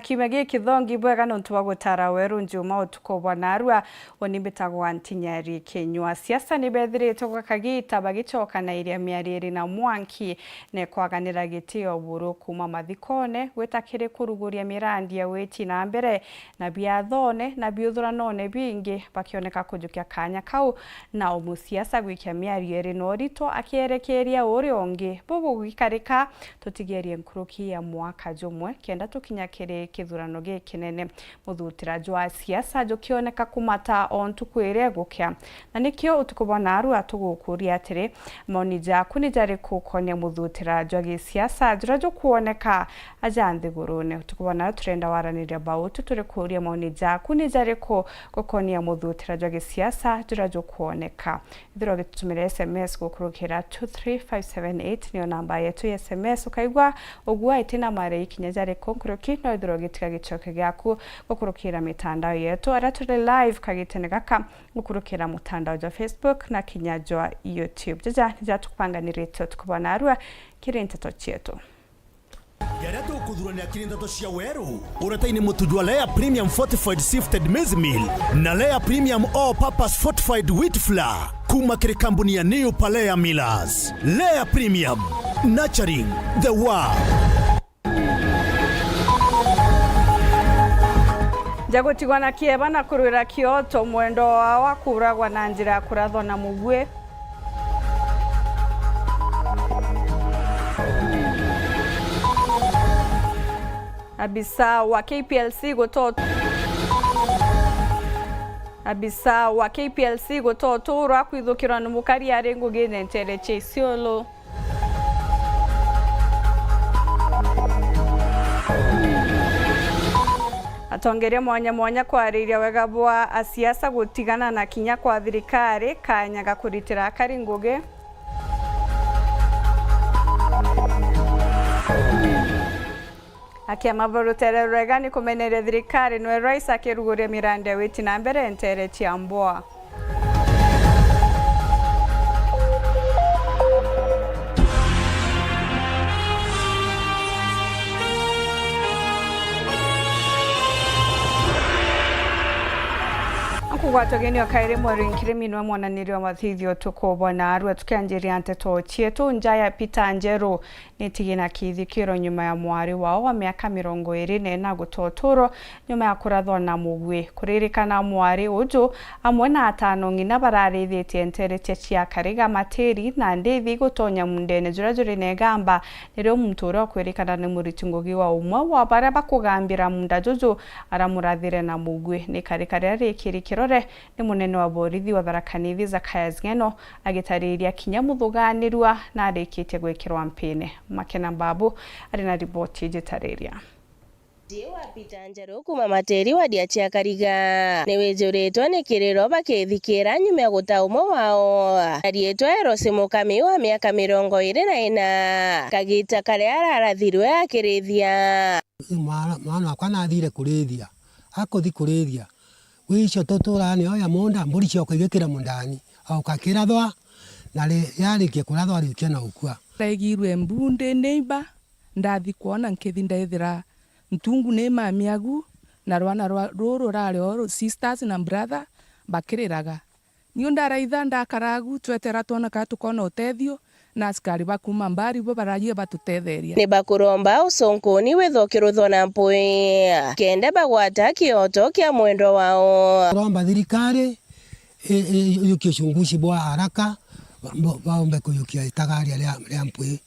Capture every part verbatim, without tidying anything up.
Kiumia giki thongi bwega nontu bwa gutara weru njuma utuku bwa narua. Uni mbitagwa Ntinyari Kinyua. Siasa ni bethiritwe gwa kagita bagicokanairia miario iri na mwanki, na ikwaganira gitio buru kuuma mathikone gwita kiri kuruguria mirandi ya witi na mbere, na biathone na biuthuranone bingi, bakioneka kujukia kanya kau, na o musiasa gwikia miario iri na urito akierekeria uria ungi. Bubu gwikarika, tutigerie nkuruki ya mwaka jumwe kenda tukinya kiri kithurano gikinene. Muthutira jwa siasa jukioneka kumata o ntuku iria igukia. Na nikio utuku bwa narua tugukuria atiri, maoni jaku ni jariku ukonia muthutira jwa gisiasa juria jukwoneka aja nthigurune? Utuku bwa narua turenda waraniria bautu, turikuria maoni jaku ni jariku gukonia muthutira jwa gisiasa juria jukwoneka? Ithirwa ugitutumira S M S gukurukira two three five seven eight, niyo namba yetu ya S M S. Ukaigua ugua itina marei kinya jariku nkuruki, no ithirwa ugitiga gicokio giaku gukurukira mitandao yetu, aria turi live kagitene gaka gukurukira mutandao jwa Facebook na kinya jwa YouTube. Jaja ni jaria tukubanganirite utuku bwa narua kiri nteto cietu. Jaria tukuthuranira kiri nteto cia weru, uretaini mutu jwa Lea Premium Fortified Sifted Maize Meal na Lea Premium All Purpose Fortified Wheat Flour, kuuma kiri kambuni ya New Palea Millers. Lea Premium, nurturing the world. Njagutigwa na kieba na kurwira kioto, mwendwa wao akuragwa na njira ya kurathwa na mugwi. Abisa wa K P L C guto-, abisa wa K P L C gutoturwa kwithukirwa ni mukari ari ngugine ntere cia Isiolo. Atongeria mwanya mwanya kwariria wega bwa asiasa gutigana na kinya kwa thirikari kanya ga kuritira akari ngugi. Akiama ba rutere rwega ni kumeneria thirikari nwe rais akiruguria mirandi ya witi na mbere ntere cia Mboa. Nkugwatwa geni o kairi mweri nkirimi nwe mwananirio wa mathithio tukubona arua tukianjiria nteto cietu. Nja ya Peter Njeru nitigi na kithikiro nyuma ya mwari wao wa miaka mirongo iri na ina gutoturwo nyuma ya kurathwa na mugwi. Kuririkana mwari uju amwe na atano ng'ina bararithitie nteretia cia Kariga, Matiri na Ndithi gutonya mundene juria juri na igamba, nirio muntu uria ukwirikana ni muriti ngugi wa umwe wa baria bakugambira munda juju aramurathire na mugwi. Ni karika riria rikiri kirore ni munene wa borithi wa Tharaka Nithi Zacharias Ng'eno agitariria kinya muthuganirua na arikitie gwikirwa mpine. Makena Mbabu ari na riboti ijitariria. Ndi wa Peter Njeru kuma Materi wadi ya Chiakariga. Ni wijuritwe ni kiriro bakithikira nyuma ya guta umwe wao. Ariitwa Erosi Mukami wa miaka mirongo iri na ina. Kagita karia ararathirwe akirithia. Mwana, mwana wakwa nathire kurithia. Akuthi kurithia. Wicio tuturani oya munda, mburi cioka igikira mundani. Auka akirathwa, na ri-, yarikia kurathwa arikia na gukua. Ndaigirwe mbu ndi neighbor, ndathi kwona nkithi ndethira ntungu ni mami agu, na rwana rwa, ruru rari o sisters na brother bakiriraga. Niu ndaraitha ndakara agu, twetera twona ka tukona utethio, na askari ba kuuma mbari bo bararia batutetheria. Ni bakuromba ucunkuni withukirwe na mpwi, kenda bagwata kioto kia mwendwa wao. Kuromba thirikari i-, i-, yukie uchunguzi bwa haraka, ba-, ba-, baombe kuyukia itagaria ria, ria mpwi,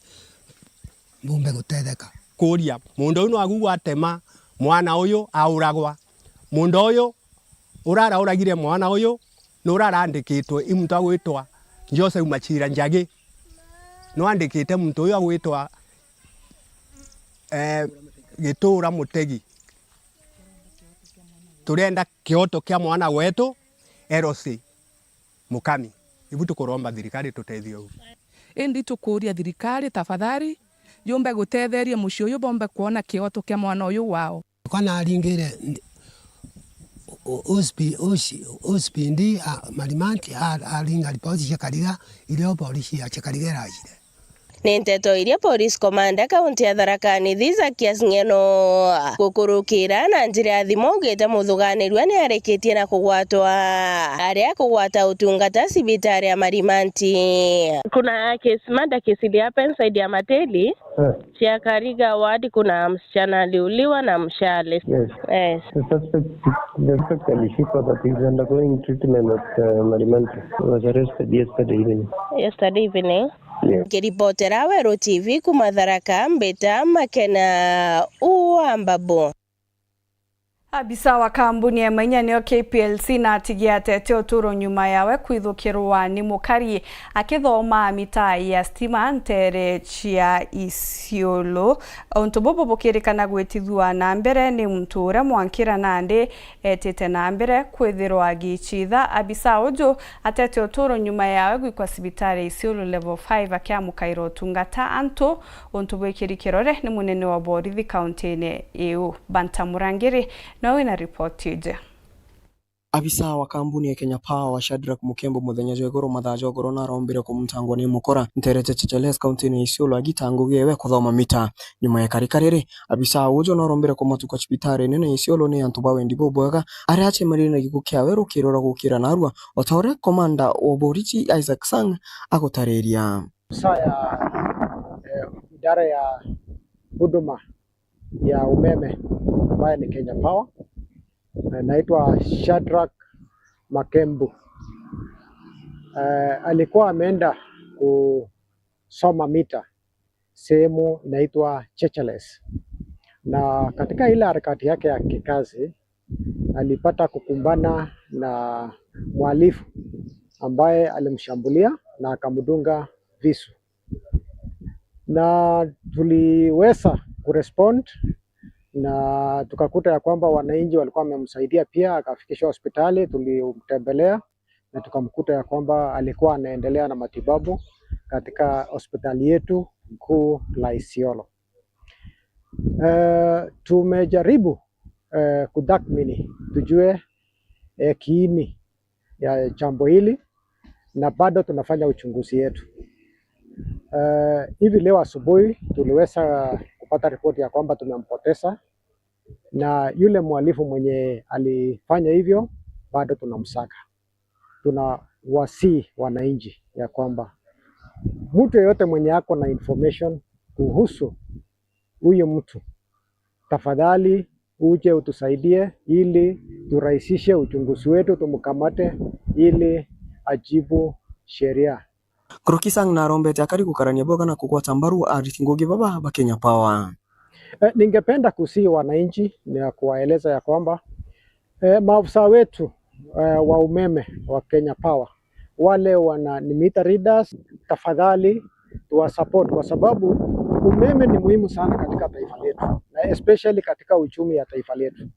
bumbe gutetheka. Kuria, munda uyu nwagu gwatema mwana uyu auragwa? Munda uyu urarauragire mwana uyu nurarandikitwe i muntu agwitwa Joseph Machira Njagi. Nwandikite muntu uyu agwitwa, eh, Gitura Mutegi. Turenda kioto kia mwana wetu Erosi Mukami. Ibu tukuromba thirikari tutethie uu. Indi tukuria thirikari, tafadhali, yumbe gutetheria mucii uyu bombe kwona kioto kia mwana uyu wao. Kana aringire ndi-, o-, ospi-, oci-, ospi ndi, a, Marimanti, a, aringa ripoti cia Kariga, irio polisi ya cia Kariga irajire. Ni nteto iria Police Commander kaunti ya Tharaka Nithi Zakias Ng'eno gukurukira na njira ya thimu augite muthuganirua ni arikitie na kugwatwa, aria kugwata utungata cibitari ya Marimanti. Kuna case, murder case ili happen side ya Mateli. Eh. Cia Kariga ward, kuna msichana aliuliwa na mshale. Yes. Yes. The suspect, the suspect alishikwa, but he's undergoing treatment at, uh, Marimanti. He was arrested yesterday evening. Yesterday evening. Yes. Nkiripotera Weru T V kuma Tharaka, mbita Makena wa Mbabu. Abisa wa kambuni ya Mainya niyo K P L C na atigia atete uturo nyuma yawe kwithukirwa ni mukari akithoma mita ya stima ntere cia Isiolo. Untu bubu bukirikana gwitithua na mbere ni muntu uria mwankira nandi etite na mbere kwithirwa agichitha. Abisa uju atete uturo nyuma yawe gwikwa cibitari Isiolo level five akiamukaira utungata antu. Untu bwikiri kirore ni munene wa borithi kaunti-ini iu, Banta Murangiri, nowe wina ripoti iji. Abisa wa kambuni ya Kenya Power, Shadrack Mukembo, muthenya jwa iguru mathaa ja ugoro narombire kumutangwa ni mukora ntere ja Checheles kaunti-ini ya Isiolo agita ngugi ewe kuthoma mita. Nyuma ya karika riri, abisa uju narombire kumatuka cibitari nene ya Isiolo ni antu ba wendi bubwega, aria acemanirie na gikuo kiawe rukiro rwa gukira narua, o ta uria komanda wa boriji Isaac Sang agutariria. Afisa ya, eh, idara ya huduma ya umeme ambaye ni Kenya Power, anaitwa Shadrack Makembu. Eh, alikuwa ameenda kusoma mita sehemu inaitwa Checheles, na katika ile harakati yake ya kikazi alipata kukumbana na mhalifu ambaye alimshambulia na akamdunga visu, na tuliweza kurespond na tukakuta ya kwamba wananchi walikuwa wamemsaidia pia, akafikishwa hospitali, tulimtembelea na tukamkuta ya kwamba alikuwa anaendelea na matibabu katika hospitali yetu kuu la Isiolo. Eh, tumejaribu, eh, kutathmini tujue, eh, kiini ya jambo hili, na bado tunafanya uchunguzi yetu. Eh, hivi leo asubuhi tuliweza kupata ripoti ya kwamba tumempoteza, na yule mhalifu mwenye alifanya hivyo bado tunamsaka. Tunawasihi wananchi ya kwamba mtu yeyote mwenye ako na information kuhusu huyu mtu, tafadhali uje utusaidie ili turahisishe uchunguzi wetu, tumkamate ili ajibu sheria. Nkuruki Sang narombete akari gukarania bwega na kugwata mbaru ariti ngugi baba ba Kenya Power. Eh, ningependa kusihi wananchi na kuwaeleza ya kwamba, eh, maafisa wetu, eh, wa umeme wa Kenya Power, wale wana ni meter readers, tafadhali tuwasupport, kwa sababu umeme ni muhimu sana katika taifa letu, na especially katika uchumi ya taifa letu.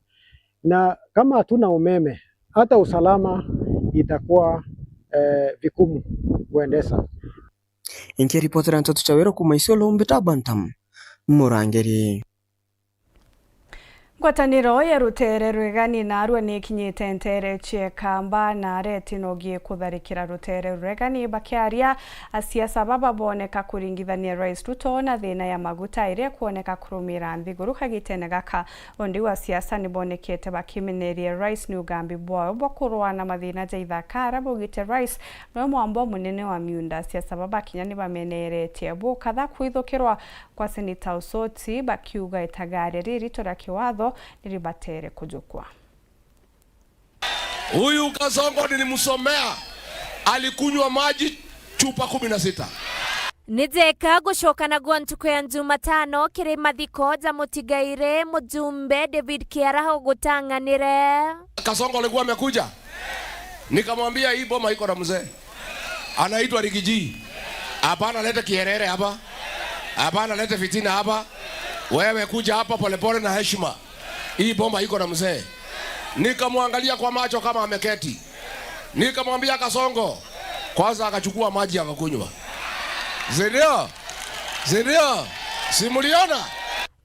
Na kama hatuna umeme, hata usalama itakuwa, eh, vigumu kuendesha. Inkiripotera nteto cia Weru kuma Isiolo, mbita Bantam Murangiri. Ngwataniro ya rutere rwegani narua ni ikinyite ntere cia Ekamba na areti nogie kutharikira rutere ruregani. Bakiaria, asiasa baba boneka kuringithania Rais Ruto na thina ya maguta iria kuoneka kurumira nthiguru kagitene gaka. Undi wa siasa ni bonekete bakimeneria Rais ni ugambi bwao bwa kurwa na mathina ja ithaka aria baugite Rais nowe mwamba munene wa miunda. Siasa baba kinya ni bameneretie bukatha kwithukirwa kwa Seneta Osoti, bakiuga itagaria ririto ria kiwatho ni ribatere kujukwa. Huyu Kasongo nilimsomea, alikunywa maji chupa kumi na sita. Ni jeka gucoka naguo ntuku ya Jumatano kiri mathiko ja mutigaire mujumbe David Kiaraho gutang'anire. Kasongo alikuwa amekuja, nikamwambia, "Hii boma iko na mzee anaitwa Rigiji. Hapana, lete kierere hapa. Hapana, lete fitina hapa. Wewe kuja hapa polepole na heshima. Hii boma iko na mzee." Nikamwangalia kwa macho kama ameketi. Nikamwambia, "Kasongo." Kwanza akachukua maji akakunywa. Si ndio? Si ndio? Si mliona?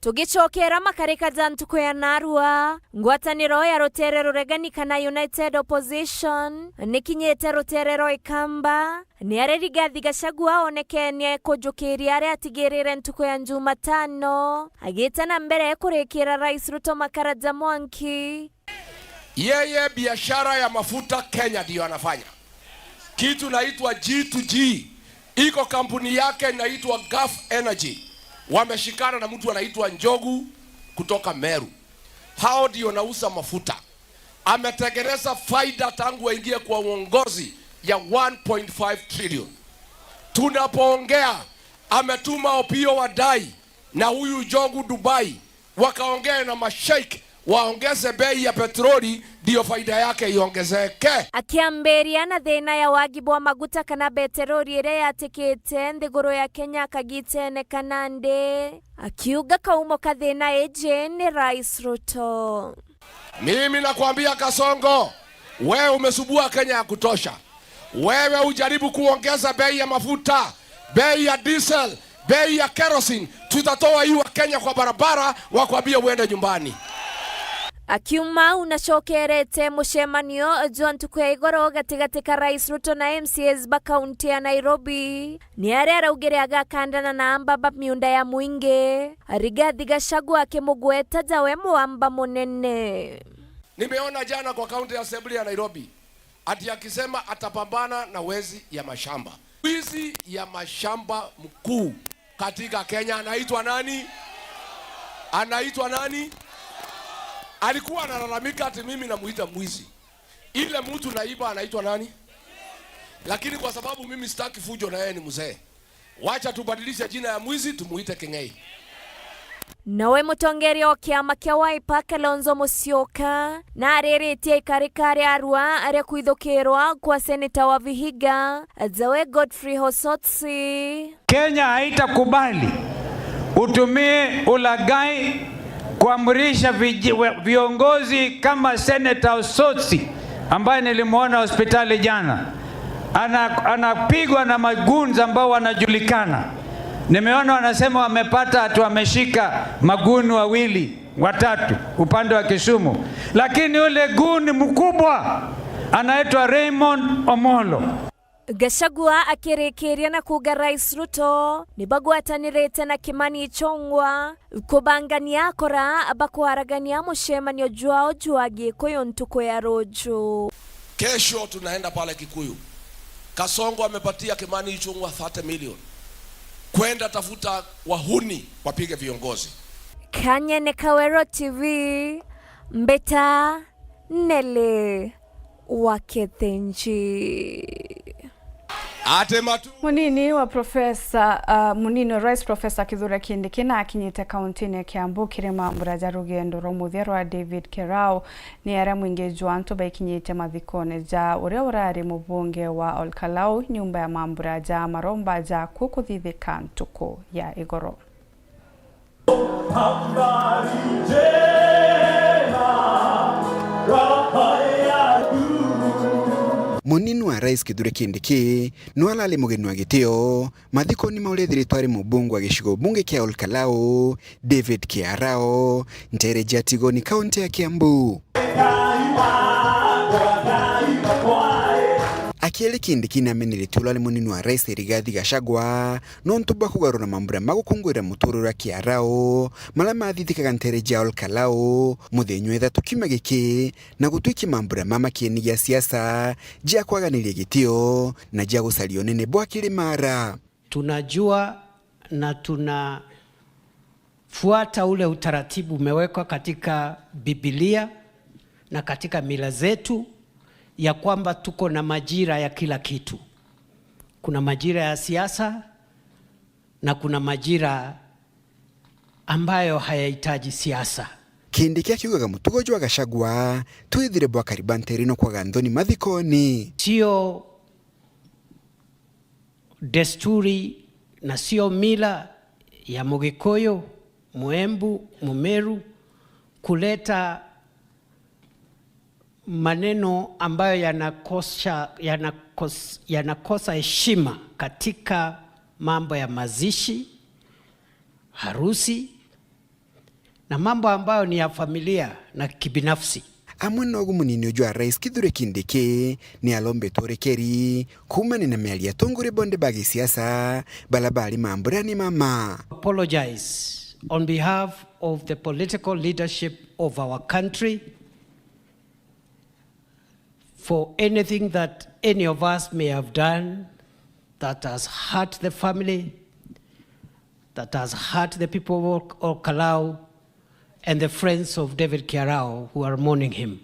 Tugicokera makarika ja ntuku ya narua, ngwataniro ya rutere ruregani kana United Opposition nikinyite rutere rwa Ikamba, ni aria Rigathi Gachagua onekenie kujukiria aria atigirire ntuku ya Jumatano, agite na mbere kurikira Rais Ruto makara ja mwanki. Yeye biashara ya mafuta Kenya ndio anafanya. Kitu inaitwa G to G. Iko kampuni yake inaitwa Gulf Energy. Wameshikana na mtu anaitwa Njogu kutoka Meru. Hao ndio nauza mafuta. Ametengeneza faida tangu aingie kwa uongozi ya one point five trillion. Tunapoongea, ametuma Opiyo Wandayi na huyu Njogu Dubai, wakaongea na masheikh waongeze bei ya petroli ndio faida yake iongezeke. Akiambiria na thina ya wagi bwa maguta kana beterori iria yatikite nthiguru ya Kenya kagitene ka nandi, akiuga kaumo ka thina iji ni Rais Ruto. Mimi nakwambia Kasongo, wewe umesubua Kenya ya kutosha. Wewe ujaribu kuongeza bei ya mafuta, bei ya diesel, bei ya kerosene, tutatoa hii wa Kenya kwa barabara, wakwambie uende nyumbani. Akiuma au nacokerete mucemanio jwa ntuku ya igoro gatigati ka Rais Ruto na M C As ba kaunti ya Nairobi, ni aria araugire agakandana na amba ba miunda ya mwingi, Rigathi Gachagua akimugweta jawe mwamba munene. Nimeona jana kwa County Assembly ya Nairobi, ati akisema atapambana na wezi ya mashamba. Mwizi ya mashamba mkuu katika Kenya anaitwa nani? Anaitwa nani? Alikuwa analalamika ati mimi namuita mwizi. Ile mtu naiba anaitwa nani? Lakini kwa sababu mimi sitaki fujo na yeye ni mzee, wacha tubadilishe jina ya mwizi, tumuite King'ei. Nawe mutongeria wa kiama kia Wiper, Kalonzo Musyoka, nariritie ikarika ria arua aria kwithukirwa kwa seneta wa Vihiga, Jawe Godfrey Osotsi. Kenya haitakubali utumie ulaghai kuamrisha viji-, we-, viongozi kama Senator Osotsi ambaye nilimwona hospitali jana. Ana-, anapigwa na magoons ambao wanajulikana. Nimeona wanasema wamepata ati wameshika magoon wawili, watatu upande wa Kisumu, lakini ule goon mkubwa anaitwa Raymond Omolo. Gachagua akirikiria na kuuga Rais Ruto ni bagwatanirite na Kimani Ichung'wah kubangania akora bakwaragania mucemanio jwao jwa Gikuyu ntuku ya ruju. Kesho tunaenda pale Kikuyu. Kasongo amepatia Kimani Ichung'wah thirty million. Kwenda tafuta wahuni wapige viongozi. Kanyene Kawero T V, Mbita Nelly wa Kithinji. Ate matu. Munini wa Profesa, uh, munini wa Rais Profesa Kithure Kindiki na akinyite kauntini ya Kiambu kiri mambura ja rugendo rwa muthia rwa David Kirau, ni aria mwingi jwa antu baikinyite mathikone ja uria urari mubunge wa Olkalau, nyumba ya mambura ja maromba ja kuo kuthithika ntuku ya igoro. Habari njema, raha ya juu. Munini wa Rais Kithure Kindiki niwe arari mugeni wa gitio mathikoni ma uria ethiritwe ari mubunge wa gicigo bunge kia Olkalau, David Kiarao, ntere ja Tigoni, kaunti ya Kiambu. Akiaria Kindiki ni ameneretie uria ari munini wa Rais Rigathi Gachagua nontu bwa kugarura mambura ma gukunguira muturire wa Kiarao, maria mathithikaga ntere ja Olkalau muthenya wa ithatu kiumia giki, na gutwikia mambura mama kieni gia siasa, jia kwaganiria gitio, na jia gucaria unene bwa kirimara. Tunajua na tunafuata ule utaratibu umewekwa katika Biblia na katika mila zetu, ya kwamba tuko na majira ya kila kitu. Kuna majira ya siasa na kuna majira ambayo hayahitaji siasa. Kindiki akiugaga mutugo jwa Gachagua twithire bwa kariba nterino kwaga nthoni mathikoni. Sio desturi na sio mila ya Mugikuyu, Muembu, Mumeru kuleta maneno ambayo yanakosha-, yanakos-, yanakosa heshima katika mambo ya mazishi, harusi, na mambo ambayo ni ya familia na kibinafsi. Amwe nogu munini uju wa rais Kithure Kindiki ni alombetwe urekeri kuumania na miario ya atongoria bonthe ba gisiasa bala bari mamburani mama. Apologize on behalf of the political leadership of our country for anything that any of us may have done that has hurt the family, that has hurt the people of Ol-, Olkalau, and the friends of David Kiarao who are mourning him.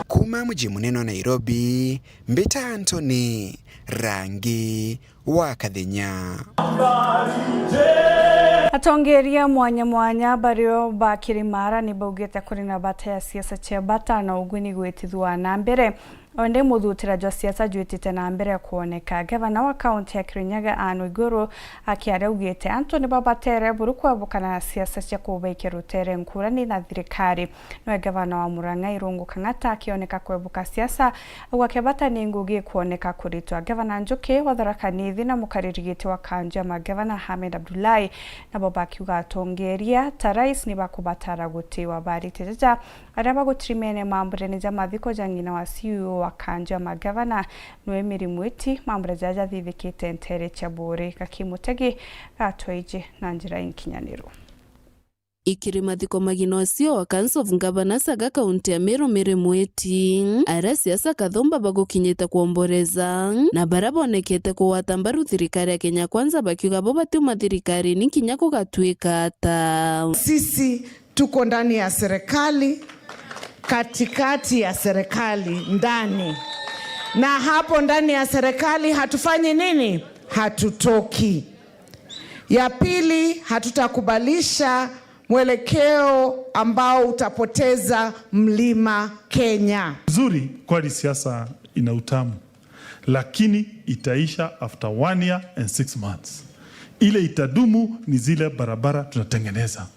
Kuuma muji munene wa Nairobi, mbita Anthony Rangi wa Kathenya. Atongeria mwanya mwanya bario ba Kirimara ni baugite kuri na bata ya siasa cia bata na uguni gwitithua na mbere. Onde muthutira jwa siasa jwitite na mbere kwoneka. Gavana wa kaunti ya Kirinyaga Anne Waiguru akiaria augite antu ni babatere buru kwebukana na siasa cia kubaikia rutere nkurani na thirikari. Nwe gavana wa Murang'a Irungu Kang'ata akioneka kwebuka siasa, auga kia bata ni ngugi ikwoneka kuritwa. Gavana Njuki wa Tharaka Nithi na mukariri giti wa kanju ya magavana Hamed Abdullahi nabo bakiuga atongeria ta rais ni bakubatara gutiwa. Barite jaja aria bagutirimene mambure ni ja mathiko ja ng'ina wa C E O wa kanju ya magavana nwe Mary Mwiti, mambure jaja jathithikite ntere cia Buuri. Gaki Mutegi gatwaiji na njira inkinyaniru. Ikiri mathiko ma ng'ina wa C E O wa Council of Governors aga kaunti ya Meru Mary Mwiti, aria siasa kathumba bagukinyite kwomboreza na baria bonekete kugwata mbaru thirikari ya Kenya Kwanza bakiuga bo batiuma thirikarine kinya gugatuika ata. Sisi tuko ndani ya serikali, katikati ya serikali, ndani. Na hapo ndani ya serikali hatufanyi nini? Hatutoki. Ya pili, hatutakubalisha mwelekeo ambao utapoteza Mlima Kenya. Uzuri kweli siasa ina utamu, lakini itaisha after one year and six months. Ile itadumu ni zile barabara tunatengeneza.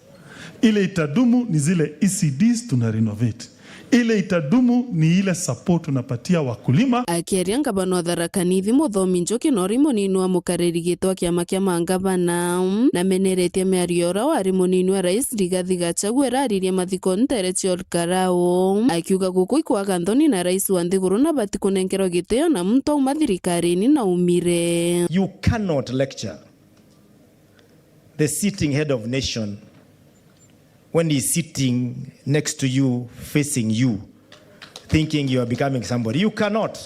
Ile itadumu ni zile E C Ds tuna renovate. Ile itadumu ni ile support tunapatia wakulima. Akiaria ngavana wa Tharaka Nithi Muthomi Njuki na uri munini wa mukariri giti wa kiama kia mangavana, nameneretie miario ya uria wari munini wa rais Rigathi Gachagua iraririe mathiko ntere cia Olkarau, akiuga guku ikwaga nthoni na rais wa nthiguru na batikunenkerwa gitio na muntu auma thirikarine na aumire. You cannot lecture the sitting head of nation when he's sitting next to you, facing you, thinking you are becoming somebody. You cannot.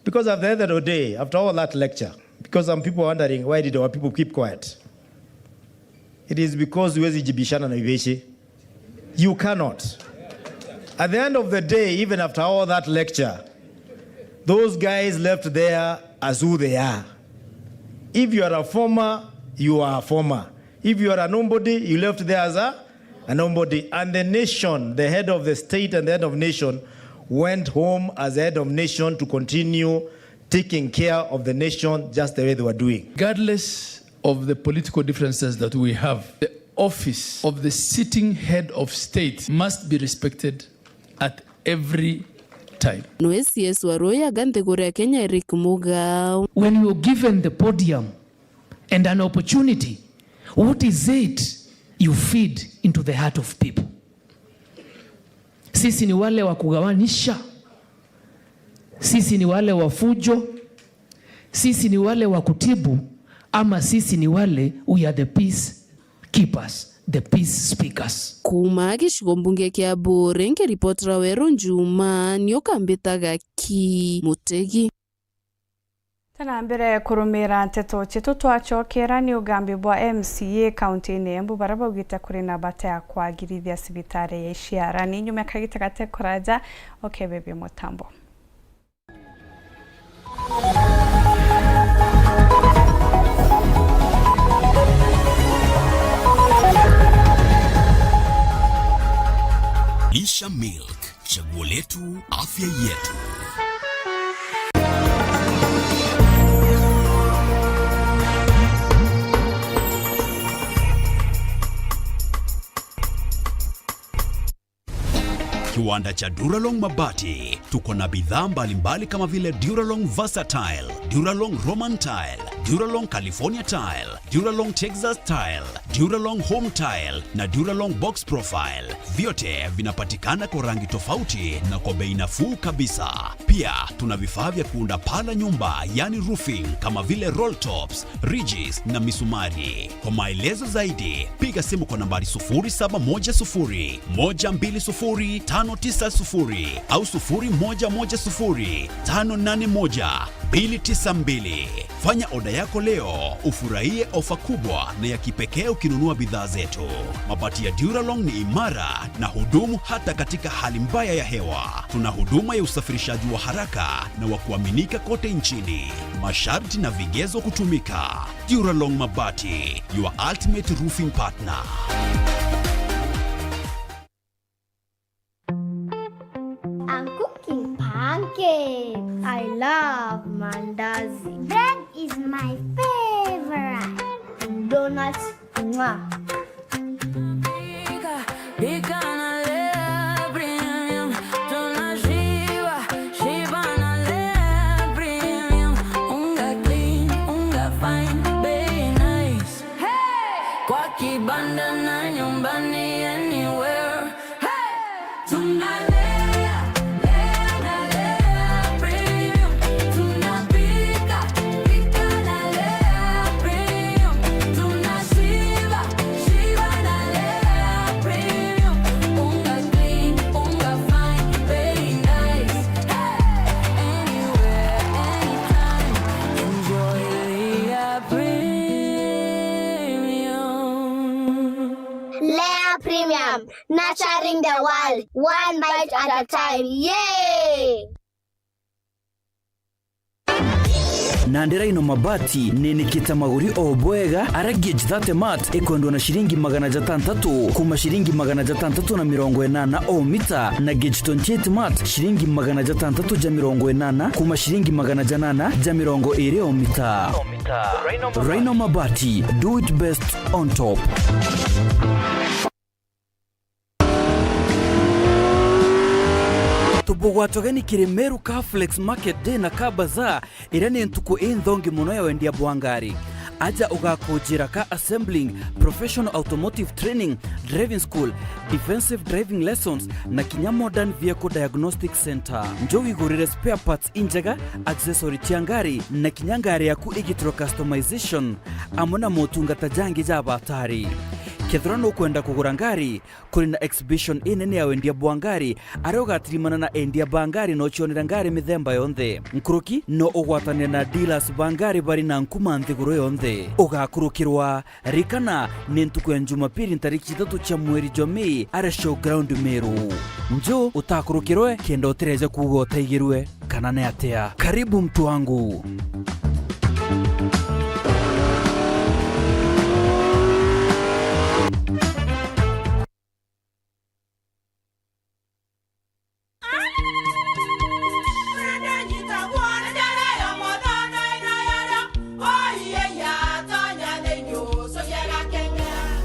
Because at the end of the day, after all that lecture, because some people are wondering, "Why did our people keep quiet?" It is because huwezi jibishana na Ibeshi. You cannot. At the end of the day, even after all that lecture, those guys left there as who they are. If you are a former, you are a former. If you are a nobody, you left there as a, a nobody. And the nation, the head of the state and the head of nation, went home as the head of nation to continue taking care of the nation just the way they were doing. Regardless of the political differences that we have, the office of the sitting head of state must be respected at every time. Nwe C S wa Ruyaga nthiguru ya Kenya, Eric Muga. When you're given the podium and an opportunity, what is it you feed into the heart of people? Sisi ni wale wa kugawanisha? Sisi ni wale wa fujo? Sisi ni wale wa kutibu? Ama sisi ni wale, we are the peace keepers, the peace speakers? Kuuma gicigo mbunge kia Buuri, nkiripotera Weru Njuma, ni ukambitaga Ki Mutegi. Tena mbere kurumira nteto cietu, twacokera ni ugambi bwa M C A kaunti-ini ya Embu baria baugite kuri na bata ya kwagirithia cibitari ya Iciarani. Nyume kagita gate kuraja, ukebebia mutambo. Lisha Milk, chaguo letu, afya yetu. Kiwanda cha Duralong Mabati. Tuko na bidhaa mbalimbali kama vile Duralong Versatile, Duralong Roman Tile, Duralong California Tile, Duralong Texas Tile, Duralong Home Tile na Duralong Box Profile. Vyote vinapatikana kwa rangi tofauti na kwa bei nafuu kabisa. Pia tuna vifaa vya kuunda paa la nyumba, yani roofing, kama vile roll tops, ridges na misumari. Kwa maelezo zaidi, piga simu kwa nambari sufuri saba moja sufuri, moja mbili sufuri, tano tisa sufuri au sufuri moja moja sufuri, tano nane moja, mbili tisa mbili. Fanya oda yako leo, ufurahie ofa kubwa na ya kipekee ukinunua bidhaa zetu. Mabati ya Duralong ni imara na hudumu hata katika hali mbaya ya hewa. Tuna huduma ya usafirishaji wa haraka na wa kuaminika kote nchini. Masharti na vigezo kutumika. Duralong Mabati, your ultimate roofing partner. I'm cooking pancakes. I love mandazi. Bread is my favorite. Donuts, mwah. Pika, pika na Lea Premium. Tunashiba, shiba na Lea Premium. Unga clean, unga fine, bei nice. Hey! Kwa kibanda na nyumbani, anywhere. Hey! Tunalea, lea na Lea Premium. Tunapika, pika na Lea Premium. Tunashiba, shiba na Lea Premium. Unga clean, unga fine, bei nice. Hey! Anywhere, anytime. Enjoy Lea Premium. Lea Premium, nurturing the world, one bite at a time. Yay! Nandi Rhino Mabati ninikite maguri o bwega, aria gauge thirty mat ikwendwa na ciringi magana jatantatũ kuma ciringi magana jatantatũ na mirongo inana o mita, na gauge twenty-eight mat ciringi magana jatantatũ ja mirongo inana kuma ciringi magana janana ja mirongo iri o mita. Rhino Mabati, do it best on top. Tubugwatageni kiri Meru Car Flex Market Day na Car Bazaar, iria ni ntuku inthongi mono ya wendia bwa ngari. Aja ugakujira car assembling, professional automotive training, driving school, defensive driving lessons na kinya modern vehicle diagnostic center. Njo wigurire spare parts injega, accessory cia ngari na kinya ngari yaku igitirwe customization, amwe na motungata jangi ja batari. Kethira nukwenda kugura ngari, kuri na exhibition inene ya wendia bwa ngari, aria ugatirimana na endia ba ngari na ucionera ngari mithemba yonthe. Nkuruki no ugwatanire na dealers ba ngari bari na nkuma nthiguru yonthe. Ugakurukirwa. Ririkana, ni ntuku ya Jumapili ntariki ithatu cia mweri jwa Mei, aria Showground Meru. Nju utakurukirwe kenda utireja kuuga utaigirue kana ni atia. Karibu mtu wangu.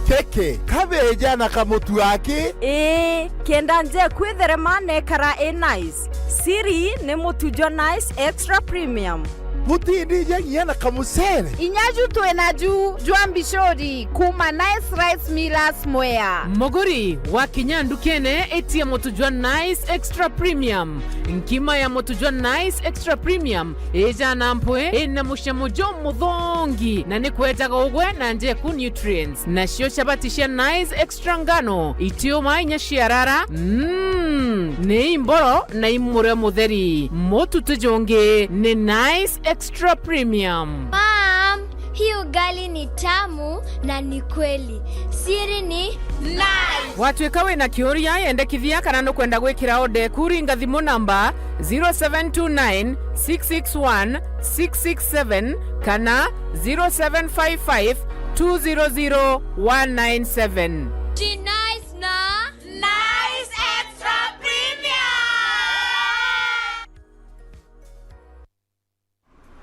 Keke, kabeja na kamutu aki? Ii, kenda nje kwitherema nekara i nice. Siri ni mutu jwa Nice Extra Premium. Butindija nginya na kamucere? Inya ju twi na ju jwa mbicuri kuma Nice Rice Millers Mwea. Muguri, wakinya ndukene, itia mutu jwa Nice Extra Premium. Nkima ya mutu jwa Nice Extra Premium ijana mpwi, ina mucamo jumuthongi, na ni kwejaga ugwe na njeku nutrients. Nacio chabati cia Nice Extra ngano, itiuma inya ciarara, mm, ni imboro na imurio mutheri. Mutu ti jungi ni Nice Extra Premium. Mom, hii ugali ni tamu na ni kweli. Siri ni Nice. Watwika wina kiuria, yendekithia kana nukwenda gwikira order eku, ringa thimu namba zero seven two nine, six six one, six six seven kana zero seven five five, two zero zero, one nine seven. Ji Nice na Nice Extra Premium.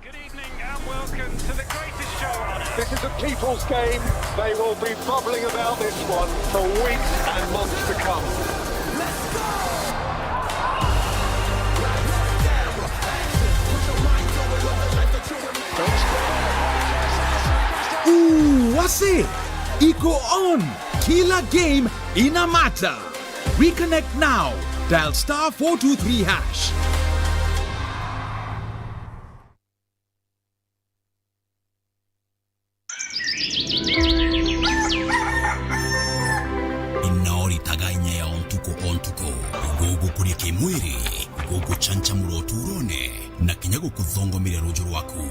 Good evening and welcome to the greatest show on earth. This is a people's game. They will be bubbling about this one for weeks and months to come. Ooh, wase! Iko on! Kila game ina matter! Reconnect now. Dial star four two three hash. Inaoritaga inya ya o ntuku o ntuku, gugukuria kimwiri, guguchanchamura uturone, na kinya gukuthongomeria ruju rwaku.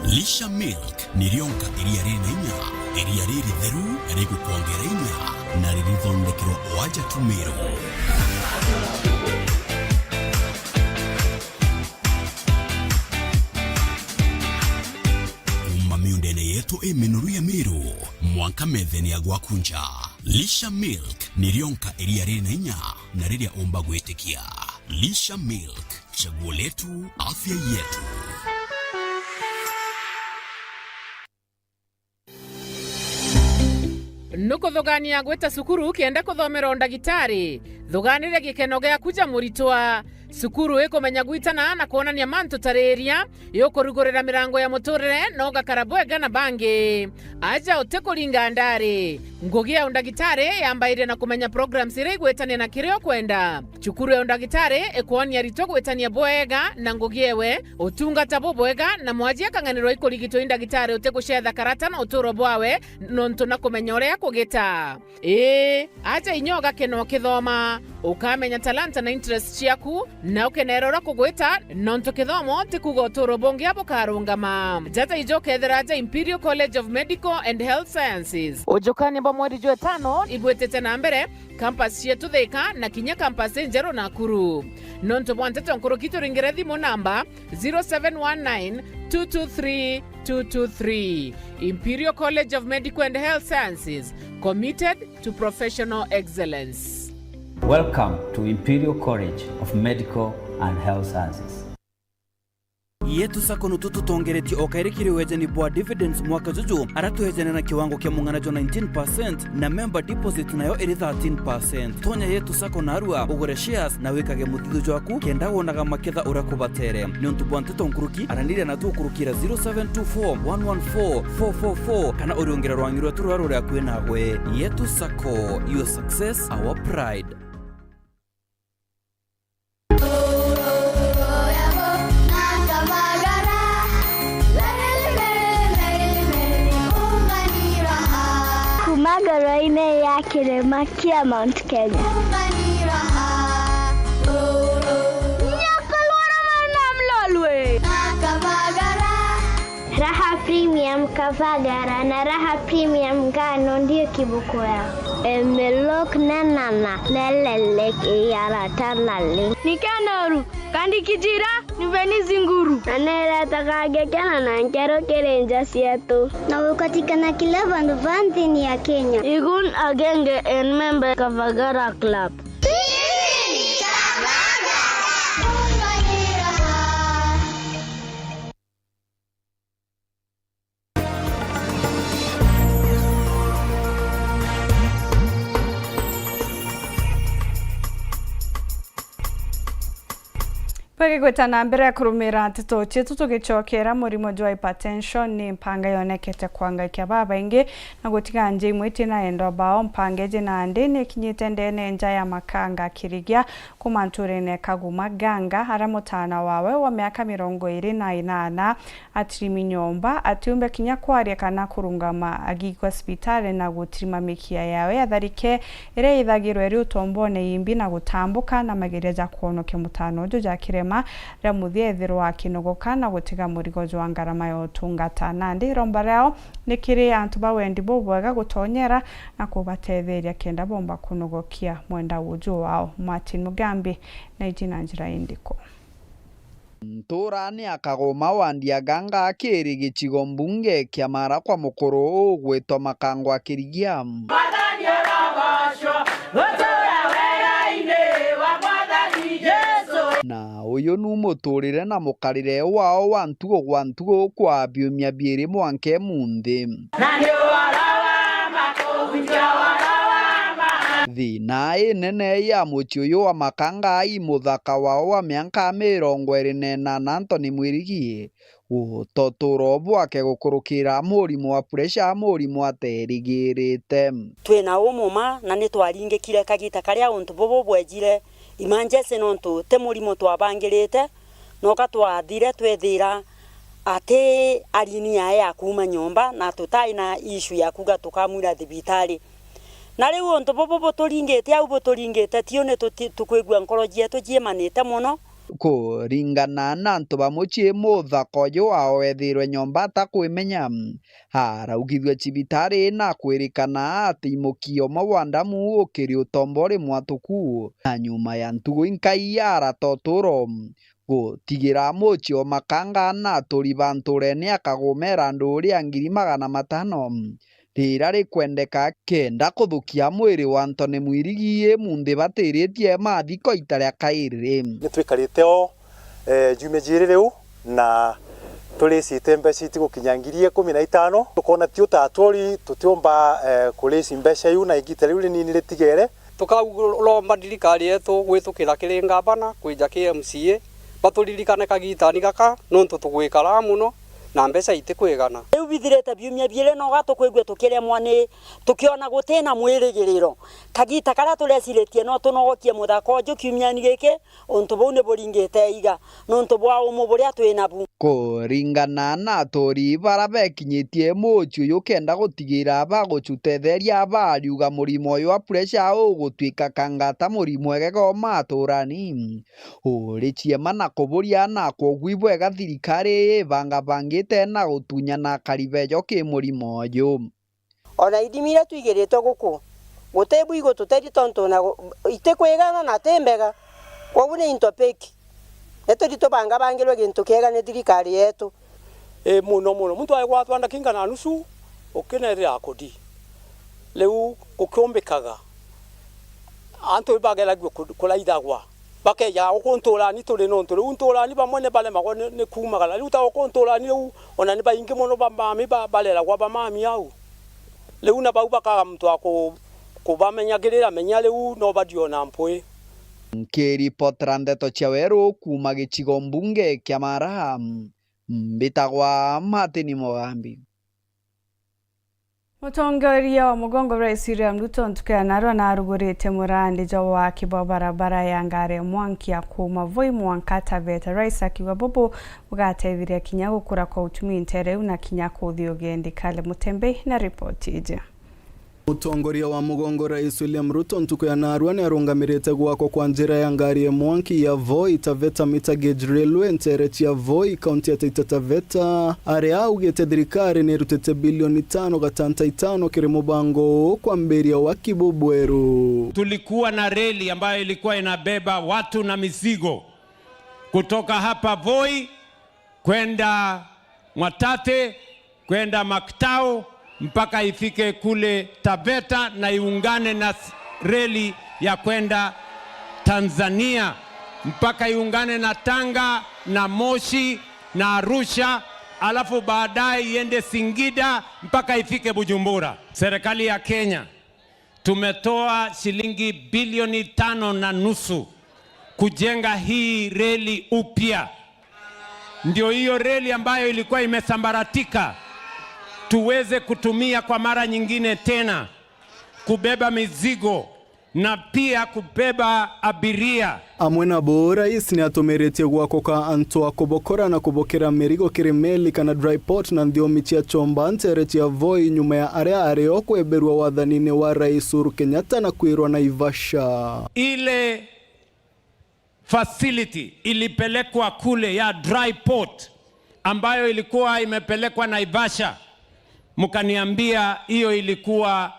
Lisha Milk ni rionka iria riri na inya, iria riritheru, rigukwongera inya, na ririthondekerwa o aja tu Meru. Kuuma miundene yetu i minoru ya Meru, mwanka methene ya gwaku nja. Lisha Milk ni rionka iria riri na inya na riria umba gwitikia. Lisha Milk, chaguo letu, afya yetu. Nukuthugania gwita cukuru kenda kuthomera undagitari? Thuganiria gikeno giaku ja muritwa. Cukuru ikumenya gwitana na kwonania mantu tariria, iukurugurira mirango ya muturire na ugakara bwega na bangi. Aja utikuringa ndari. Ngugi ya undagitari yambairia na kumenya programs iria igwitania na kiria ukwenda. Cukuru ya undagitari ikwonia aritwa gwitania bwega na ngugi ewe, utungata bubwega, na mwaji akang'anirwa ikurigitwa i ndagitari utigucetha karata na uturo bwawe nontu na kumenya uria kugita. Ii, aja inya ugakena ukithoma, ukamenya talanta na interest ciaku, na ukenera uria kugwita, nontu kithomo ti kuuga uturo bungi bukarungama. Jaja ijo ukethira aja Imperial College of Medical and Health Sciences. Ujukania bwa mweri jwa itano ibwitite na mbere, campus cietu Thika na kinya campus injeru Nakuru. Nontu bwa nteto nkuruki, turingire thimu namba zero seven one nine two two three two two three. Imperial College of Medical and Health Sciences, committed to professional excellence. Welcome to Imperial College of Medical and Health Sciences. Yetu Sacco nutu tutongeretie o kairi kiri wejani bwa dividends mwaka juju, ara twejane na kiwango kia mung'ana jwa nineteen percent na member deposit nayo iri thirteen percent. Tonya Yetu Sacco narua, ugure shares na wikage muthithu jwaku kenda wonaga maketha uria kubatere. Niuntu bwa nteto nkuruki, araniria natu ukurukira zero seven two four one one four four four four kana uriungire rwangi rwetu ruria ruri akui nagwe. Yetu Sacco, your success, our pride. Kuma ngoro-inĩ ya kĩrĩma kĩa Mount Kenya. Nyakalwara na mlolwe. Raha Premium Kavagara na Raha Premium Ngano ndio kiboko yao. Emelok nenana nelelek iyarata naleng. Nikenoru, kandi kijira, niveni zinguru. Na neretaga ngekena na nkero kiri nja cietu. Na ukatikana kila vandu va nthini ya Kenya. Igun agenge en member Kavagara Club. Bagigweta na mbere ya kurumira nteto cietu, tugicokera murimo jwa hypertension ni mpanga yonekete kwa ngaikia babaingi na gutiga nja imwe itina endwa bao. Mpanga iji nandi ni ikinyite ndene nja ya Makanga Kirigia kuma nturene Kaguma Ganga, aria mutana wawe wa miaka mirongo iri na inana Atirimi nyomba, atiumbe kinya kwaria kana kurungama agikwa cibitari na gutirima mikia yawe ya tharike iria ithagirwe iri utombone imbi na gutambuka na mageria ja kwonokia mutano uju ja kirema ria muthia ethirwa akinogoka na gutiga murigo jwa ngarama ya utungata. Nandi iromba riao ni kiri antu ba wendi bubwega gutonyera na kubatetheria kenda bomba kunogokia mwenda uju wao. Martin Mugambi na iji na njira indiku. Nturani ya Kagoma wa Ndiaganga kiri gicigo mbunge kia Mara kwa mukuru ugwitwa Makangwa Kirigia. Mwathani arogocwo, gutura wega-ini wa Mwathani Jesu. Na Uyu nu muturire na mukarire wao wa ntugu gwa ntugu kwa biumia biiri mwanka imunthi. Na ni uhoro wa ma kuhunjia uhoro wa ma. Thina inene ya mucii uyu wa Makanga i muthaka wao wa mianka mirongo iiri na inana Anthony Mwirigi guta utuuro bwake gukurukira murimo wa pressure, murimo aterigirite. Twina umu ma na ni twaringikire kagita karia untu bubu bwejire emergency, nontu ti murimo twabangirite, noka twathire twethira ati arini yae ya kuuma nyomba, na tutai na issue ya kuuga tukamwira thibitari. Na riu untu bubu buturingite au buturingite, tiu ni tuti-, tukwigua nkoro cietu ciemanite mono. Kuringana na antu ba mucii, muthaka uju wao weethirwe nyomba atakwimenya, araugithua cibitari na kwirikana ati mukia umwe wa ndamu ukiri utombo uri mwatuku, na nyuma ya ntugu inkai arata utuuro. Gutigira mucii o Makanga na aturi ba nturene akagumera nduria ngiri magana matano riria rikwendeka, kenda kuthukia mwiri wa Anthony Mwirigi imunthi batiritie mathiko ita ria kairi. Ni twikarite o, eh, jumia jiiri riu, na turicite mbeca itigukinya ngiri ikumi na itano. Tukona tiu ta aturi tutiumba, eh, kurici mbeca iu na igita riu rinini ritigere. Tukaromba thirikari yetu gwitukira kiri ngavana, kwija kiri M C A, baturirikane kagitani gaka, nontu tugwikaraa mono na mbeca itikwigana. Riu bithirite biumia biiri, noga tukwigua tukiremwa ni, tukiona gutina mwirigiriro. Kagita karia tureciritie no tunogokie muthaka uju kiumiani giki, untu buu ni buringite iga, nontu bwa umu buria twi nabu. Kuringana na aturi bara bekinyitie mucii uyu kenda gutigira bagucutetheria, bariuga murimo uyu wa pressure ugutwika kangata murimo egego maturani. Uri ciema na kuburia na kwogwi bwega thirikari ibangabangite na gutunya na akari bejo ki murimo uyu. Ona ithimi iria twigiritwe guku, guti bu igututeithia tontu na gu-, itikwigana na ti mbega. Kwogu ni into fake. Ni turi tubangabangirwe gintu kiega ni thirikari yetu. Ii, mono mono. Muntu aigwatwa ndaki ingana na nusu, ukinethira akodi. Riu gukiumbikaga, antu ibageragua ku-, kuraithagwa. Bakeja ukunturani turi nontu riu nturani bamwe ni baremagwa ni, ni kuumagara. Riu ta ukunturani riu, ona ni baingi mono ba mami ba, bareragwa ba mami au. Riu na bau bakaga muntu wa ku-, kubamenyagirira, menya riu no bathi ona mpwi. Nkiripotera ndeto cia weru kuuma gicigo mbunge kia Mara, mbitagwa Martin Mugambi. Mutongoria wa mugongo Rais William Ruto ntuku ya narua narugurite murandi jwa waki bwa barabara ya ngari ya mwanki ya kuuma Voi mwanka Taveta. Rais akiuga bubu bugateithiria kinya gukura kwa uchumi ntere iu na kinya kuthia ugendi. Kale Mutembei na ripoti iji. Mutongoria wa mugongo Rais William Ruto ntuku ya narua ni arungamirite gwakwa kwa njira ya ngari ya mwanki ya Voi Taveta Meter Gauge Railway ntere cia Voi, kaunti ya Taita Taveta, aria augite thirikari ni irutite bilioni itano gatanta itano kiri mubango uu kwambiria waki bubweru. Tulikuwa na reli ambayo ilikuwa inabeba watu na mizigo kutoka hapa Voi kwenda Mwatate, kwenda Maktao, mpaka ifike kule Taveta na iungane na s-, reli ya kwenda Tanzania, mpaka iungane na Tanga na Moshi na Arusha, alafu baadaye iende Singida mpaka ifike Bujumbura. Serikali ya Kenya tumetoa shilingi bilioni tano na nusu kujenga hii reli upya. Ndio hiyo reli ambayo ilikuwa imesambaratika tuweze kutumia kwa mara nyingine tena kubeba mizigo na pia kubeba abiria. Amwe nabo, Rais ni atumiritie gwakwa ka antu a kubokora na kubokera mirigo kiri meli kana dry port na nthiomi cia Chomba ntere cia Voi, nyuma ya aria ari o kweberua wathanini wa Rais Uhuru Kenyatta na kwirwa Naivasha. Ile facility ilipelekwa kule ya dry port ambayo ilikuwa imepelekwa Naivasha, mkaniambia hiyo ilikuwa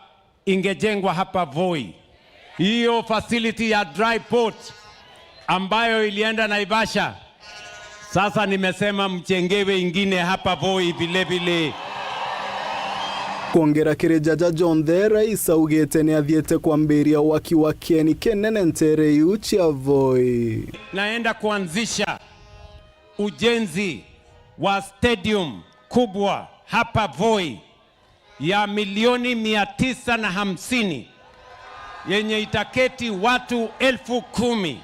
ingejengwa hapa Voi. Hiyo facility ya dry port ambayo ilienda Naivasha, sasa nimesema mjengewe ingine hapa Voi vile vile. Kwongera kiri jaja jonthe, rais augite ni athiite kwambiria waki wa kieni kinene nteere iu cia Voi. Naenda kuanzisha ujenzi wa stadium kubwa hapa Voi ya milioni mia tisa na hamsini yenye itaketi watu elfu kumi.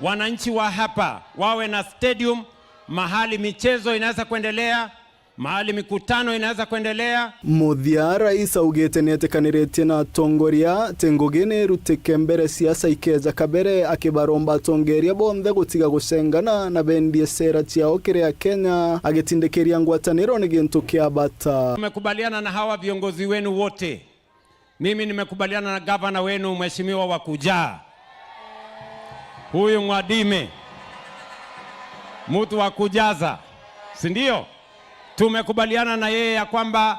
Wananchi wa hapa wawe na stadium, mahali michezo inaweza kuendelea, mahali mikutano inaweza kuendelea. Muthia, rais augite ni etikaniritie na atongoria ti ngugi ni irutike mbere siasa ikeja kabere, akibaromba atongeria bonthe gutiga gucengana na bendie sera ciao kiri Akenya, agitindikiria ngwataniro ni gintu kia bata. Tumekubaliana na hawa viongozi wenu wote. Mimi nimekubaliana na gavana wenu, mheshimiwa wa kujaa, huyu Mwadime, mtu wa kujaza, si ndio? Tumekubaliana na yeye ya kwamba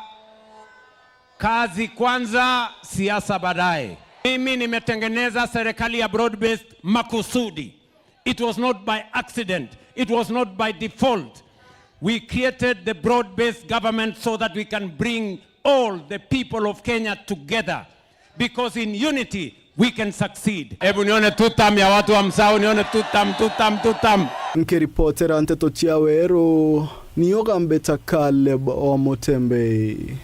kazi kwanza, siasa baadaye. Mimi nimetengeneza serikali ya broad-based makusudi. It was not by accident. It was not by default. We created the broad-based government so that we can bring all the people of Kenya together, because in unity we can succeed. Hebu nione tutam ya watu wa Msau, nione tutam, tutam, tutam. Nkiripotera nteto cia Weru, ni Ogambeta Caleb wa Mutembei.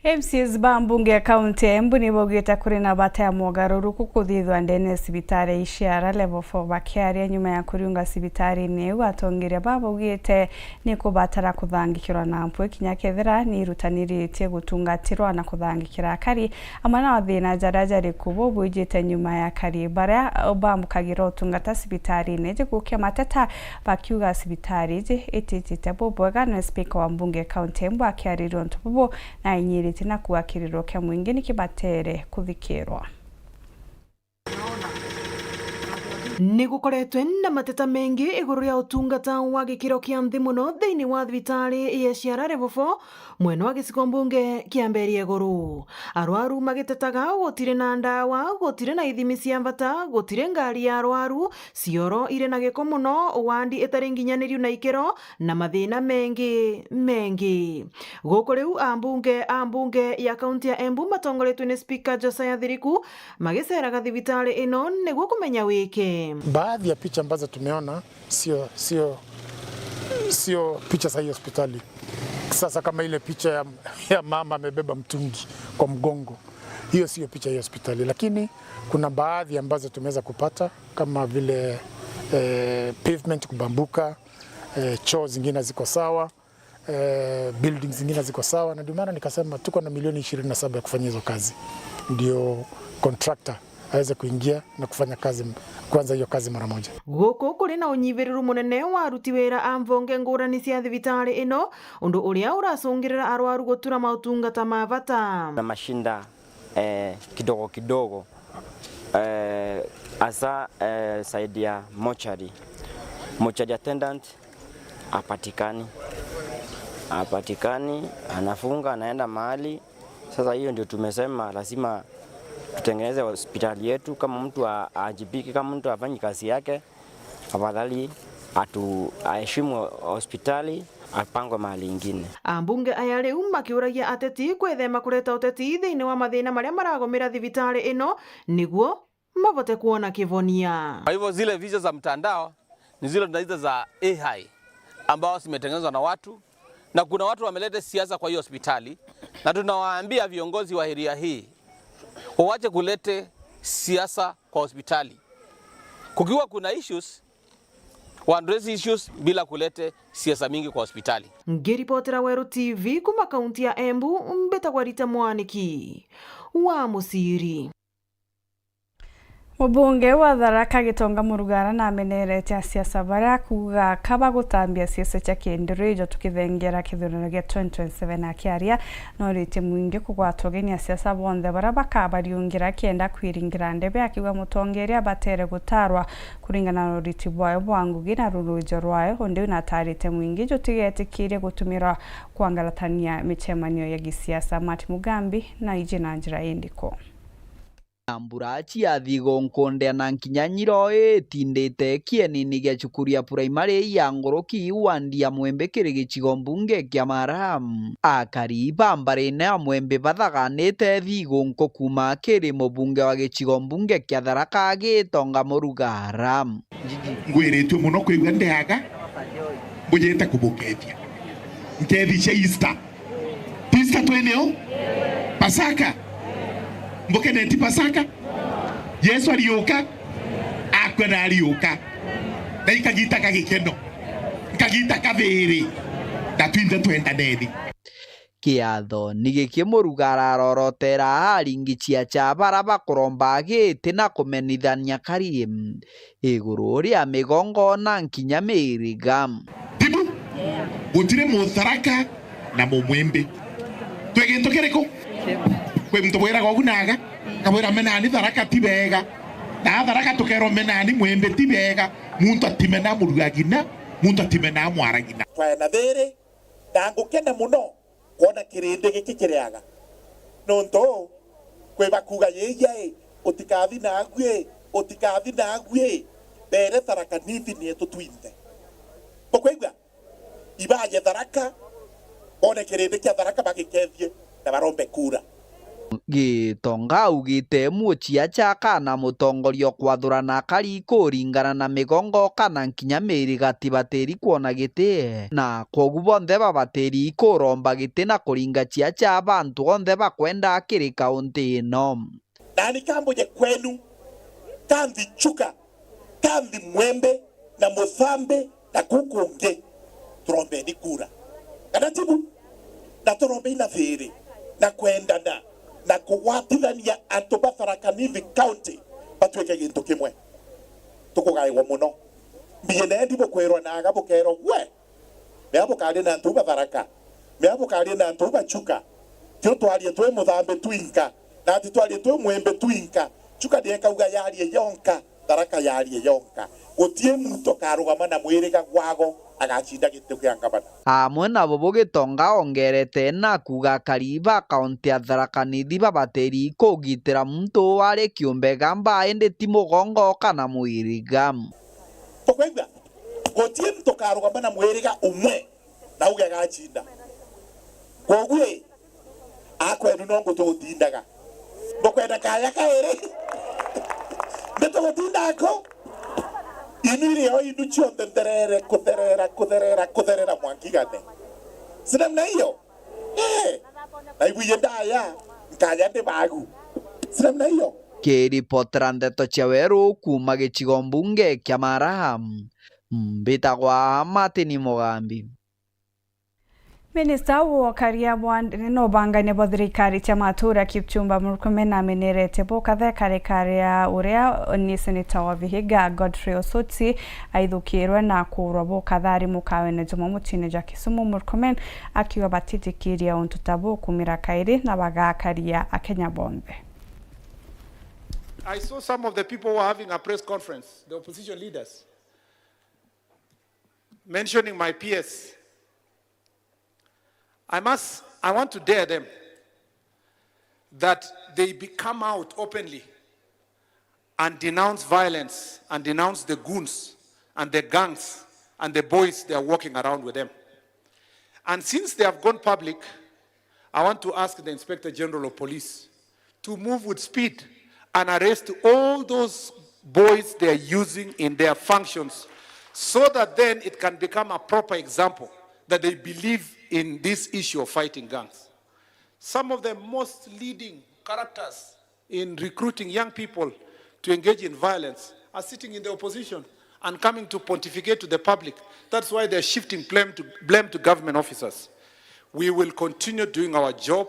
M C As ba mbunge ya kaunti ya Embu ni baugite kuri na bata ya mogaruruku kuthithwa ndene ya cibitari ya Iciara Level four. Bakiaria nyuma ya kuriunga cibitari-ini iu, atongeria ba baugite ni kubatara kuthangikirwa na mpwi kinya kethira ni irutaniritie gutungatirwa na kuthangikira akari amwe na mathina jaria jari kuo bwijite nyuma ya akari baria bambukagira utungata cibitari-ini iji gukia mateta, bakiuga cibitari iji itijite bubwega. Ni spika wa mbunge kaunti ya Embu akiariria untu bubu, na ainyiritie na kuuga kiriro kia mwingi ni kibatere kuthikirwa. Ni gukoretwe na mateta mengi iguru ria utungata wa gikiro kia nthi mono thiini wa thibitari ya Iciara Level four, mwena wa gicigo mbunge kia Mberi Iguru. Arwaru magitetaga gutiri na ndawa, gutiri na ithimi cia bata, gutiri ngari ya arwaru, cioro iri na giko mono, wandi itari nginyaniru na ikiro, na mathina mengi mengi. Guku riu ambunge a mbunge ya kaunti ya Embu matongoretwe ni Spika Josiah Thiriku magiceraga thibitari ino niguo kumenya wiki. Baadhi ya picha ambazo tumeona sio, sio, sio picha za hii hospitali. Sasa kama ile picha ya, ya mama amebeba mtungi kwa mgongo, hiyo sio picha ya hii hospitali, lakini kuna baadhi ambazo tumeweza kupata kama vile, eh, pavement kubambuka, eh, choo zingine ziko sawa, eh, buildings zingine ziko sawa, na ndio maana nikasema tuko na milioni ishirini na saba ya kufanya hizo kazi, ndio contractor aweze kuingia na kufanya kazi, kuanza hiyo kazi mara moja. Guku kuri na unyiviriru munene wa aruti wira a mbunge ngurani cia thibitari ino, undu uria uracungirira arwaru gutura mautungata ma bata. Na mashinda, eh, kidogo kidogo, eh, hasa, eh, side ya mortuary. Mortuary attendant hapatikani, hapatikani, anafunga, anaenda mahali. Sasa hiyo ndio tumesema lazima tutengeneze hospitali yetu. Kama mtu a-, ajibiki, kama mtu afanyi kazi yake, afadhali atu-, aheshimu hospitali, apangwe mahali ingine. Ambunge aya riu makiuragia ateti kwithema kureta uteti thiini wa mathina maria maragomera thibitari ino niguo mabote kuona kivonia. Kwa hivyo zile picha za mtandao ni zile tunaita za A I ambao zimetengenezwa na watu, na kuna watu wameleta siasa kwa hiyo hospitali, na tunawaambia viongozi wa area hii wawache kulete siasa kwa hospitali. Kukiwa kuna issues, wa address issues bila kulete siasa mingi kwa hospitali. Ngiripotera Weru T V kuma kaunti ya Embu, mbitagwa Rita Mwaniki wa Musiri. Mubunge wa Tharaka Gitonga Murugara namenerete asiasa baria akuuga kaba gutambia siasa cia kienderejo tukithengera kithurano gia twenty twenty-seven. Akiaria, noritie mwingi kugwata ugeni asiasa bonthe baria bakabariungira akienda kwiringira ndebe, akiuga mutongeria abatere gutarwa kuringana na uriti bwayo bwa ngugi na rurujo rwayo. Undi uyu natarite mwingi jutigetikirie gutumirwa kwangaratania micemanio ya gisiasa. Martin Mugambi na iji na njira indiku. Na mbura cia thigu nkundia na nkinya nyiro itindite kienini gia cukuru ya primary ya nguruki wandi ya Mwembe kiri gicigo mbunge kia Mara. Akari ba mbarine ya Mwembe bathaganite thigu nku kuma kiri mubunge wa gicigo mbunge kia Tharaka Gitonga Murugara. Ngwiritue mono kwigua ndeaga, mbujite kubukethia. Nkethi cia Easter. Ti Easter twinio? Pasaka. Mbukeneti Pasaka? Yesu ariuka, akua na ariuka. Na ikagita ka gikeno. Ikagita ka thiri. Na twinthe twendaneni. Kiatho ni giki Murugara arorotera aringi ciaca bara bakuromba giti na kumenithania kari iguru ria migongo na nkinya miriga. Tibu, gutiri Mutharaka na Mumwimbi. Twi gintu kiriku? Kwi muntu bwiraga ugu naga, akabwira menani Tharaka ti bega. Na Tharaka tukerwa menani Mwimbi ti bega. Muntu atimena murugagina, muntu atimena mwaragina. Twaena thiri, na ngukena mono kwona kirindi giki kiriaga. Nontu kwi bakuuga, "Yeyai, utikathi naagu ii, utikathi naagu ii." Beere Tharaka Nithi ni yetu twinthe. Bukwigua? Ibaje Tharaka, bone kirindi kia Tharaka bagikethie na barombe kura. Gitonga augite muciaca kana mutongoria ukwathurana akari kuringana na migongo kana nkinya miriga tibatiri kwona giti, na kwogu bonthe babatiri kuromba giti na kuringa ciaca bantu onthe bakwenda kiri kaunti ino. Nani kambuje kwenu, kanthi Chuka, kanthi Mwembe na Muthambi na kuu kungi, turombeni kura. Kana tibu? Na turombei na thiri, na kwendana, na kugwatithania antu ba Tharaka Nithi County batwike gintu kimwe. Tukugaigwa mono. Mbiye nendi bukwirwa naga bukerwa, "Gwe, mea bukaria na antu ba Tharaka, mea bukaria na antu ba Chuka. Tio twarie twi Muthambi twinka, na ati twarie twi Mwembe twinka. Chuka ndiekauga yarie yonka, Tharaka yarie yonka. Gutie muntu ukarugama na mwiriga gwago agacinda giti kia ngavana." Amwe na bubu Gitonga ongerete na kuuga akari ba kaunti ya Tharaka Nithi babatiri kugitira muntu uu ari kiumbe gamba indi ti mugongo kana mwiriga. Tukwigua? Gutie muntu ukarugama na mwiriga umwe na uge agacinda. Kwogu ii, akwenu no ngu tugutindaga. Bukwenda kaya kairi? Ndi tugutinda ako? Inu irio inu cionthe ntherere, kutherera, kutherera, kutherera mwankigane. Si namna hiyo? Eh, na ibuye ndaya, nkaya ndi bagu. Si namna hiyo? Kiripotera ndeto cia weru kuuma gicigo mbunge kia Mara, mbitagwa Martin Mugambi. Minista wa ukaria bwa ndene na ubangania bwa thirikari cia matura Kipchumba Murkomen namenerete bukatha ikarika ria uria ni seneta wa Vihiga Godfrey Osotsi aithukirwe na kuurwa bukatha ari mukawene jumwe muciine jwa Kisumu, Murkomen akiuga batitikiria untu ta buu kumira kairi na bagakaria Akenya bonthe. I saw some of the people who are having a press conference, the opposition leaders, mentioning my P S. I must, I want to dare them that they be, come out openly and denounce violence and denounce the goons and the gangs and the boys they are walking around with them. And since they have gone public, I want to ask the Inspector General of Police to move with speed and arrest all those boys they are using in their functions, so that then it can become a proper example that they believe in this issue of fighting gangs. Some of the most leading characters in recruiting young people to engage in violence are sitting in the opposition and coming to pontificate to the public. That's why they're shifting blame to, blame to government officers. We will continue doing our job.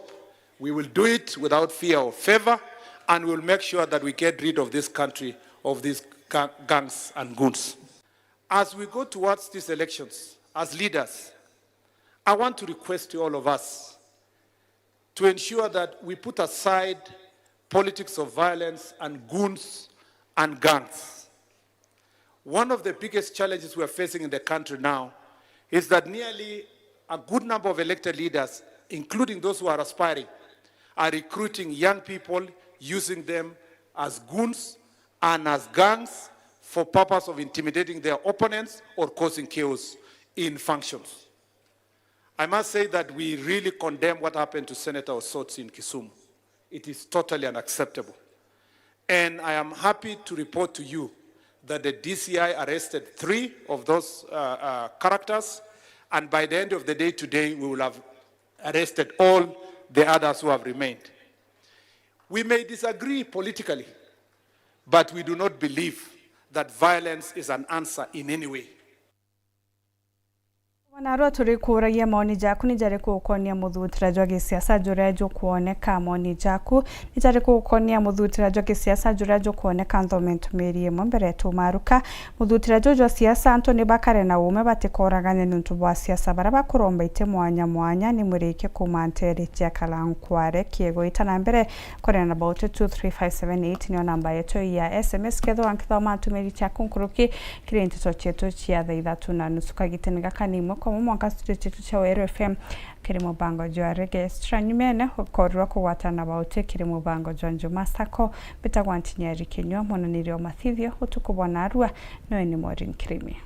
We will do it without fear or favor, and we will make sure that we get rid of this country of these ga-, gangs and goons. As we go towards these elections, as leaders, I want to request to all of us to ensure that we put aside politics of violence and goons and gangs. One of the biggest challenges we are facing in the country now is that nearly a good number of elected leaders, including those who are aspiring, are recruiting young people, using them as goons and as gangs for purpose of intimidating their opponents or causing chaos in functions. I must say that we really condemn what happened to Senator Osotsi in Kisumu. It is totally unacceptable. And I am happy to report to you that the D C I arrested three of those, uh, uh, characters, and by the end of the day today, we will have arrested all the others who have remained. We may disagree politically, but we do not believe that violence is an answer in any way. Narua turi kuragia, mawoni jaku ni jariku ukonia muthutira jwa gisiasa juria jukwoneka? Mawoni jaku ni jariku ukonia muthutira jwa gisiasa juria jukwoneka? Nthome ntumiri imwe mbere tumaruka. Muthutira juu jwa siasa, antu ni bakare na uume, batikoragane niuntu bwa siasa. Baria bakuromba iti mwanya mwanya ni murike kuuma nteere cia Kalankware. Kiego ita na mbere, kuri na about two three five seven eight niyo namba yetu ya S M S. Kethirwa nkithoma ntumiri ciaku nkuruki kiri nteto cietu cia thaa ithatu na nusu kagitene gaka, ni imwe kwa imwe mwanka studio cietu cia Weru F M kiri mubango jwa Reggae Extra. Nyumene ukorirwa kugwatana bauti kiri mubango jwa Njuma Sacco. Mbitagwa Ntinyeri Kinyua, mwonaniria wa mathithio utuku bwa narua, noe ni Maureen Kirimi.